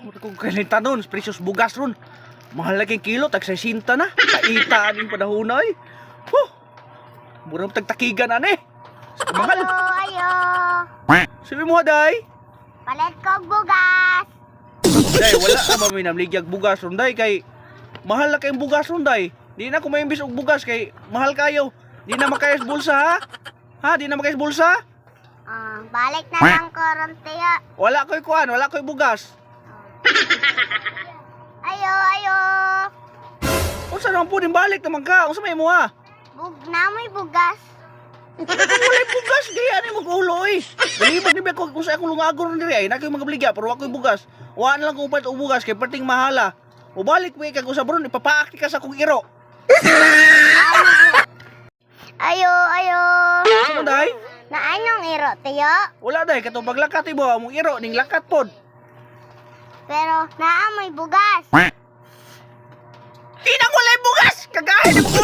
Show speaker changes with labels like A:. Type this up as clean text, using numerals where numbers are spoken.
A: Mura kong kalintanon, presyos bugas ron. Mahal na kay kilo, tag 60 na. Kaita aning panahon ay. Huh! Mura mo tagtakigan ane. Sa mahal.
B: Ayo, ayo.
A: Sabi mo, day.
B: Palit kog bugas.
A: Day, wala na ba may namligyag bugas ron, day? Kay mahal na kayong bugas ron, day. Di na ko maimbis og bugas kay mahal kayo. Di na makayas bulsa, ha? Ha? Di na makayas bulsa?
B: Ah, balik na lang ko ron, tiyo.
A: Wala ko'y kuan, wala ko'y bugas.
B: Ayo, ayo.
A: Unsa naman po din balik naman ka? Unsa may mo, ha?
B: Bug na mo'y bugas.
A: Walay bugas, gaya ni mag ulo eh. Galibag ni ko kung sa akong lungagon ron diri ay na mga baligya pero wa ko'y bugas. Wa na lang kung upat og bugas kay perting mahala. Mubalik mo kag usab ron ipapaak ni ka sa akong iro.
B: Ayo, ayo.
A: Unsa man, day?
B: Na anong iro, tiyo?
A: Wala, day, katong paglakat imo among iro ning lakat pod.
B: Pero naa mo'y bugas.
A: Tinang walay bugas. Kagahin ni mo